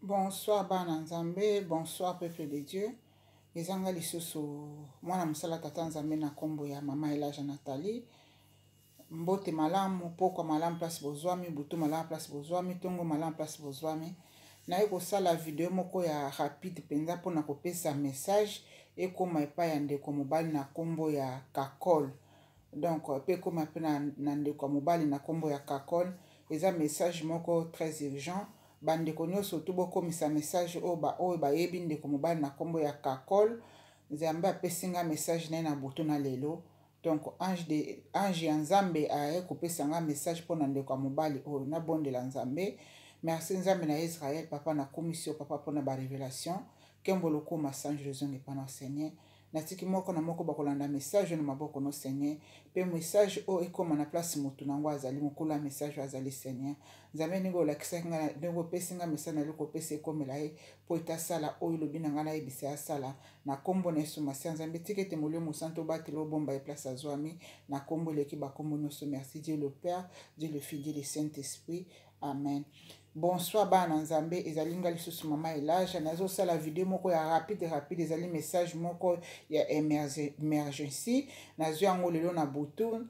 Bonsoir bana Nzambe, bonsoir peuple de Dieu. Eza nga lisusu mwana mosala tata Nzambe na kombo ya mama Elaja Nathalie. Mbote malamu, pokwa malamu place bozwami, butu malamu place bozwami, tongo malamu place bozwami. Naye kosala video moko ya rapide mpenza mpona kopesa message ekoma epai ya ndeko mobali na kombo ya Kakol. Donc mpe ekoma mpe na ndeko ya mobali na kombo ya Kakol. Eza message moko très urgent. Bandeko nyonso tu bokomisa message oyo ba oyo bayebi ndeko mobali na kombo ya Kakol. Nzambe apesi nga message na ye na butu na lelo. Donc ange de ange ya Nzambe aye kopesa nga message mpo na ndeko ya mobali oyo. Nabondela Nzambe. Merci Nzambe na Israël, papa nakumisi yo papa mpo na ba revelation. Kembo lokuma sanjolo ezonga epa na Seigneur. Natiki moko na moko bakolanda message oyo na maboko no Seigneur, pe message oyo ekoma na place motu na yango azali, mokolo ya message oyo azali Seigneur. Nzambe, ndenge olakisaki ngai, ndenge opesi ngai message, nali kopesa ekomela ye mpo ete asala oyo olobi na ngai nayebisa ye asala na nkombo na Yesu Masiya. Nzambe, tika ete Molimo Mosantu obatela, obomba ye place azwami na nkombo eleki bakombo nyonso. Merci Dieu le Père, Dieu le Fils, Dieu le Saint-Esprit. Amen. Bonsoir bana Nzambe, ezali nga lisusu mama Elaja, nazosala video moko ya rapide rapide, ezali message moko ya emergency, nazwi yango lelo na butu.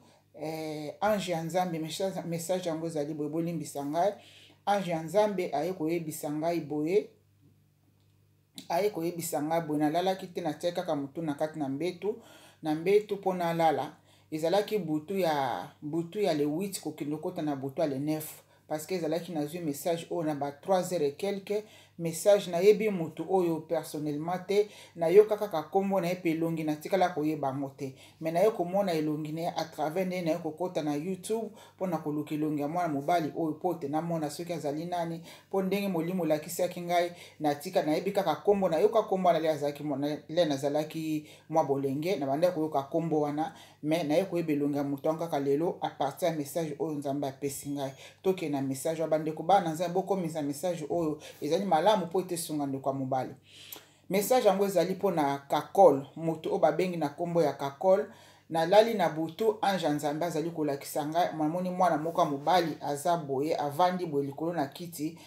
Ange ya Nzambe, message yango ezali boye, bolimbisa ngai. Ange ya Nzambe aye koyebisa ngai boye, aye koyebisa ngai boye, nalalaki te, natiaki kaka motu na kati na mbetu, na mbetu mpo nalala. Ezalaki butu ya le 8 kokende okota na butu ya le 9, parce que ezalaki nazwi message oyo na ba 3 heures et quelque. Message, nayebi motu oyo personnellement te, nayoka kaka nkombo na ye mpe elongi natikala koyeba yango te, mais naye komona elongi na ye à travers nde naye kokɔta na YouTube mpona koluka elongi ya mwana mobali oyo, mpo te namona soki azali nani, mpo ndenge molimo olakisaki ngai, natika nayebi kaka nkombo, nayoka nkombo wana le azalaki le nazalaki mwa bolenge, na bandaki koyoka nkombo wana, mais naye koyeba elongi ya moto yango kaka lelo à partir ya message oyo Nzambe apesi ngai. Tokende na message oyo, bandeko bana Nzambe, bokomisa message oyo ezali malamu mpo ete esunga ndeko ya mobali. Message yango ezali mpona Kakol, moto oyo babengi na nkombo ya Kakol. Nalali na butu, ange ya Nzambe azali kolakisa ngai, namoni mwana moko ya mobali aza boye, avandi boye likolo na kiti,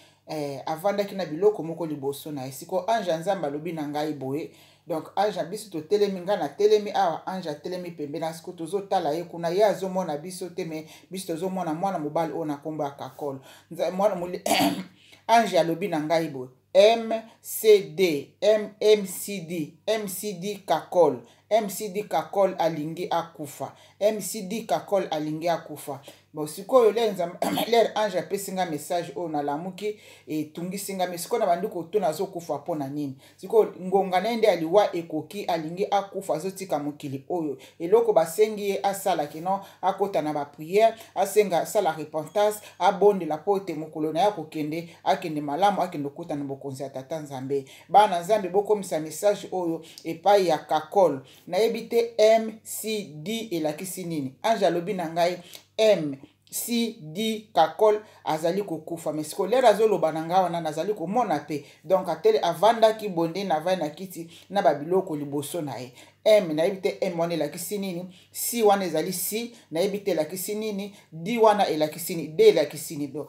avandaki na biloko moko liboso na ye. Sikoyo ange ya Nzambe alobi na ngai boye, donc ange, biso totelemi, ngai natelemi awa, ange atelemi pembeni na, sikoyo tozotala ye kuna, ye azomona biso te, mais biso tozomona mwana mobali oyo na nkombo ya Kakol. Ange alobi na ngai boye: MCD MMCD MCD Kakol, MCD Kakol alingi akufa, MCD Kakol alingi akufa. Bon, sikoyo l'heure ange apesi nga message oyo, nalamuki, etungisi nga. Mais sikoyo na bandi kotuna: azokufa mpo na nini? Sikoyo ngonga na ye nde ya liwa ekoki, alingi akufa, azotika mokili oyo. Eloko basengi ye asala, kino akota na baprière, asenga, asala repentance, abondela mpo ete mokolo na ye akokende, akende malamu, akende kokota na bokonzi ya tata Nzambe. Bana Nzambe, bokomisa message oyo epai ya Kakol. Nayebi te MCD elakisi nini. Ange alobi na ngai MCD Kakol azali kokufa. Mais sikoyo l'heure azoloba na ngai wana, nazali komona mpe, donc atele, avandaki bonde, navandi na kiti na babiloko liboso na ye. M, nayebi te M wana elakisi nini, C wana ezali C, nayebi te elakisi nini, D wana elakisi nini, D elakisi nini. Donc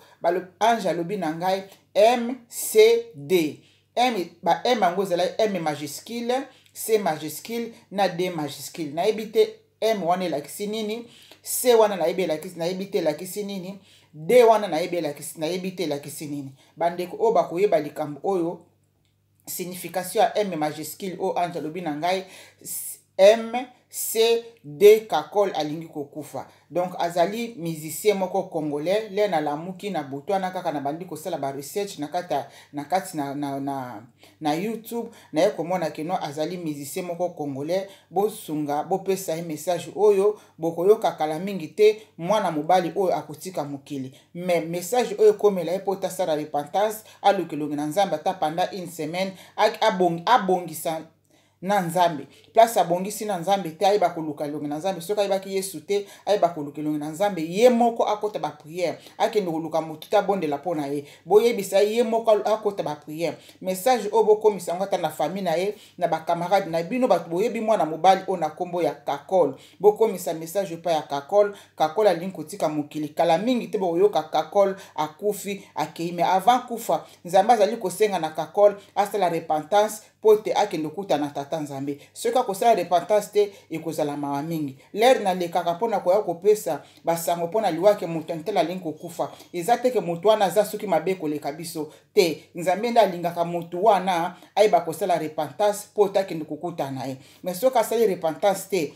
ange alobi na ngai MCD M, ba M yango ezalaki M majuscule, C majuscule na D majuscule. Nayebi te M wana elakisi nini, C wana nayebi elakisi, nayebi te elakisi nini, D wana nayebi elakisi, nayebi te elakisi nini. Bandeko oyo bakoyeba likambo oyo, signification ya M majuscule oyo ange alobi na ngai M C D Kakol alingi kokufa, donc azali musicien moko congolais. Le nalamuki na butu wana kaka, na bandi kosala barecherche na kati na YouTube, naye komona keno azali musicien moko congolais. Bosunga, bopesa ye message oyo, bokoyoka kala mingi te mwana mobali oyo akotika mokili. Mais message oyo ekomela ye mpo tasala repentance, aluka elongi na Nzambe ata pendant une semaine, abongisa. Na Nzambe, place abongisi na Nzambe te, ayeba koluka elongi na Nzambe. Soki ayebaki Yesu te, ayeba koluka elongi na Nzambe ye moko, akota baprière, akende koluka motu te abondela mpo na ye. Boyebisa ye moko akota baprière. Message oyo bokomisa yango ata na famille na ye, na bacamarade na bino, bato boyebi mwana mobali oyo na nkombo ya Kakol. Bokomisa message epai ya Kakol. Kakol alingi kotika mokili kala mingi te. Bokoyoka Kakol akufi, akei. Mais avant kufa, Nzambe azali kosenga na Kakol asala repentance mpo ete akende okuta na Tata Nzambe. Soki akosala repentance te, ekozala mawa mingi. L'heure nalekaka mpona koya kopesa basango mpo na liwake moto un tel alingi kokufa, eza te ke moto wana aza soki mabe koleka biso te. Nzambe nde alingaka motu wana ayeba kosala repentance mpo ete akende kokutana na ye. Mais soki asali repentance te,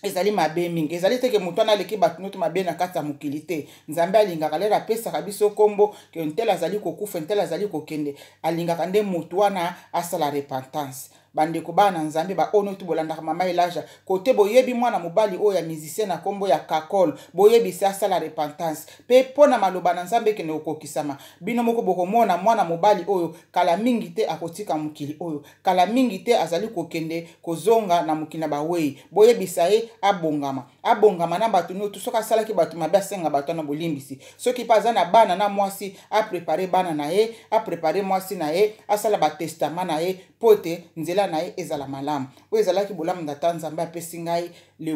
ezali mabe mingi. Ezali te ke moto wana aleki bato nyonso mabe na kati ya mokili te. Nzambe alingaka, l'heure apesaka biso nkombo ke un tel azali kokufa, un tel azali kokende, alingaka nde motu wana asala repentance. Bandeko, bana na Nzambe, baoyo noti bolandaka mama Elaja kote, boyebi mwana mobali oyo ya musicien na nkombo ya Kakol, boyebisi asala repentance mpe mpo na maloba na Nzambe ekende kokokisama. Bino moko bokomona mwana mobali oyo kala mingi te akotika mokili oyo. Kala mingi te azali kokende kozonga na mokili na bawei. Boyebisa ye abongama, abongama na bato nyonso. Soki asalaki bato mabe, asenga bato wana bolimbisi. Soki mpe aza na bana na mwasi, aprépare bana na ye, aprépare mwasi na ye, asala batestament na ye mpo ete nzela na ye ezala malamu. Oyo ezalaki bolamu na Tata Nzambe apesi ngai le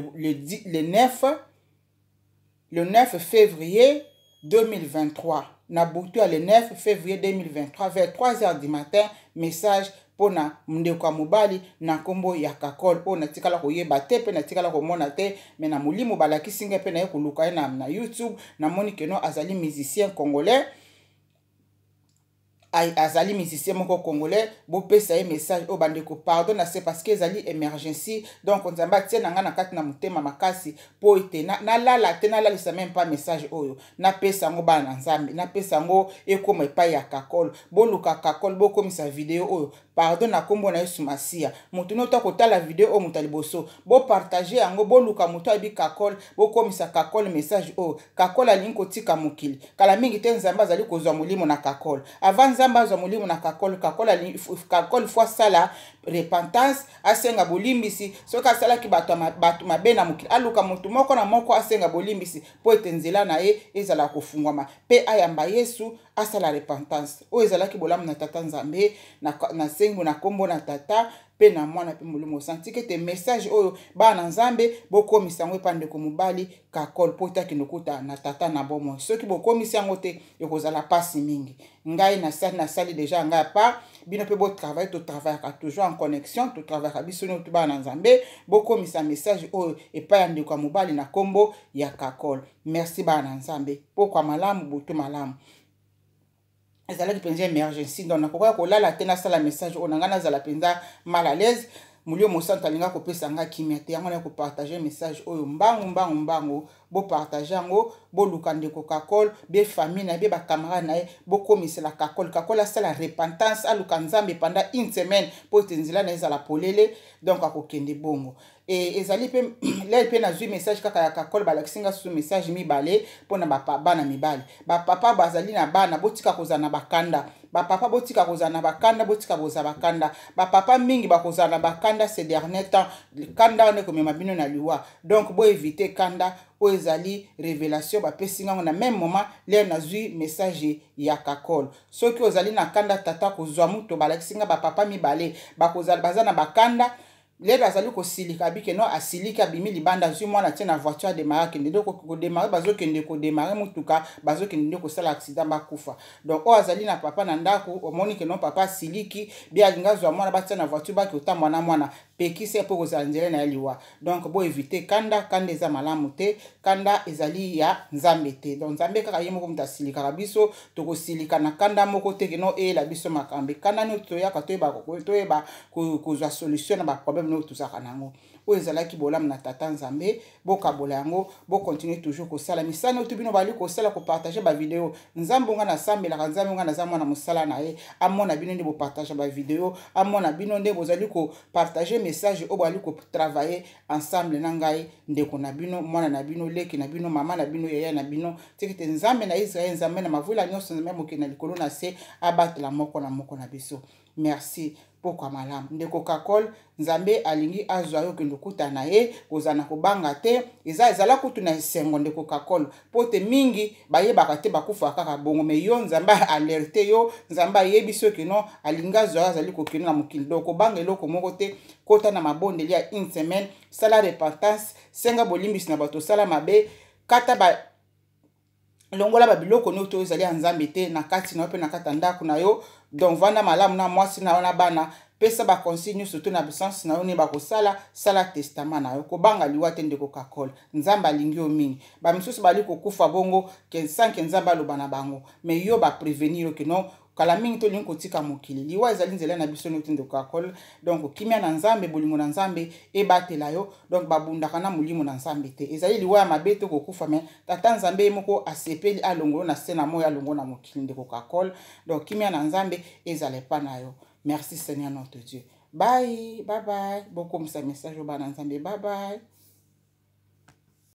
9 février 2023, na butu ya le 9 février 2023, vers 3 heures du matin, message mpona ndeko ya mobali na nkombo ya Kakol, oyo natikala koyeba te mpe natikala komona te. Mais na molimo balakisi ngai mpe naye koluka ye na YouTube. Namoni ke non, azali musicien congolais, azali musicien moko congolais. Bopesa ye message oyo, bandeko. Pardon na se, parce que ezali emergency. Donc Nzambe atie na ngai na kati na motema makasi mpo ete nalala te, nalalisa même pas message oyo, napesa yango bana na Nzambe, napesa yango ekóma epai ya Kakol. Boluka Kakol, bokomisa video oyo. Pardon na nkombo na Yesu Masiya. Moto nyonso akotala video oyo, moto ya liboso bopartage yango. Boluka moto ayebi Kakol, bokomisa Kakol message oyo. Kakol alingi kotika mokili kala mingi te. Nzambe azali kozwa molimo na Kakol. Avant Nzambe azwa molimo na Kakol, Kakol faut asala repentance, asenga bolimbisi. Soki asalaki bato mabe na mokili, aluka motu moko na moko, asenga bolimbisi mpo ete nzela na ye ezala kofungwama mpe ayamba Yesu, asala repentance. Oyo ezalaki bolamu na Tata Nzambe. Nasengi na nkombo na Tata mpe na Mwana mpe Molimo Santu ete message oyo, bana na Nzambe, bokomisa yango epa ndeko mobali Kakol mpo takende okuta na Tata na bomoi. Soki bokomisi yango te, ekozala mpasi mingi. Ngai nasali, nasali déjà ngai part. Bino mpe botravaille. Totravaillaka toujours en connexion, totravaillaka biso nyonso bana na Nzambe. Bokomisa message oyo epai ya ndeko ya mobali na nkombo ya Kakol. Merci, bana na Nzambe. Pokwa malamu, butu malamu. Ezalaki mpenza emergency, donc nakokoya kolala te. Nasala message oyo na ngai, nazala mpenza mal à l'aise. Molimo Mosantu alinga kopesa nga kimia te, yango na kopartage message oyo mbangu mbangu mbangu. Bopartage yango, boluka ndeko Kakol, be famille na ye, be bacamarade na ye, bokomisela Kakol. Kakol asala repentance, aluka Nzambe pendant une semaine mpo ete nzela na ye ezala polele. Donc akokende bongo. E ezali mpe l'heure mpe nazwi message kaka ya Kakol, balakisi nga susu message mibale mpona bana mibali. Bapapa bazali na bana, botika kozala na bakanda. Bapapa, botika kozala na bakanda, botika kozala bakanda. Bapapa mingi bakozala na bakanda ces dernier temps. Kanda wana ekomema bino na liwa. Donc boévite kanda. Oyo ezali révélation bapesi ngango na même moment l'heure nazwi message ya Kakol. Soki ozali na kanda, tata kozwa moto, balakisi nga bapapa mibale bakozala baza na bakanda. L'heure azali kosilika, abike no, asiliki, abimi libanda, azwi mwana, tie na voiture, adémarre, akende nde kodémarrer, bazokende kodémarrer motuka, bazokende nde kosala accident, bakufa. Donc oyo azali na papa na ndako, omoni ke no, papa asiliki bi, alingi azwa mwana, batia na voiture, baki otambwa na mwana, pekisa mpo kozala nzela na ye liwa. Donc boévite kanda. Kanda eza malamu te, kanda ezali ya Nzambe te. Donc Nzambe kaka ye moko moto asilikaka. Biso tokosilika na kanda moko te keno eyela biso makambo. Kanda nini toyaka, toyeba kozwa solution na baproblème oyo tozalaka nango. Oyo ezalaki bolamu na Tata Nzambe. Bokabola yango, bocontinue toujours kosala misala oyo bino bali kosala, kopartage bavideo. Nzambe nga nasambelaka, Nzambe nga naza mwana mosala na ye, amona bino nde bopartage bavideo, amona bino nde bozali kopartage message oyo bozali kotravaille ensemble na ngai, ndeko na bino, mwana na bino, leki na bino, mama na bino, yaya na bino. Tiki te Nzambe na Israel, Nzambe na mavula nyonso, Nzambe mokili na likolo na se, abatela moko na moko na biso. Merci. Pokwa malamu ndeko Kakol, Nzambe alingi azwa yo okende okuta na ye, kozala na kobanga te, eza ezala kutu na esengo ndeko Kakol, po te mingi bayebaka te, bakufaka kaka bongo, mais yo Nzambe alerte yo, Nzambe ayebisi yo que non, alingi azwa yo, azali kokende na mokili. Donc kobanga eloko moko te, kota na mabondeli ya une semaine, sala repentance, senga bolimbisi na bato osala mabe, kata ba longola babiloko nyonso oyo ezali ya Nzambe te na kati na yo mpe na kati ya ndako na yo. Donc vanda malamu na mwasi na yo na bana, pesa baconsigne nyonso to na absence na yo nde bakosala, sala testament na yo. Kobanga liwa te ndeko Kakol, Nzambe alingi yo mingi. Bamisusu bali kokufa bongo sans que Nzambe aloba na bango, mais yo baprévenir yo que non, kala mingi tolingi kotika mokili, liwa ezali nzela na biso noti ndeko Kakol. Donc kimia na Nzambe, bolingo na Nzambe ebatela yo. Donc babundaka na molimo na Nzambe te, ezali liwa ya mabe to kokufa, mais tata Nzambe ye moko asepeli alongolo na se na moi, alongo na mokili ndeko Kakol. Donc kimia na Nzambe ezala epa na yo. Merci Seigneur notre Dieu. Bye bye bye, bokomisa message oyo bana Nzambe. Bye bye.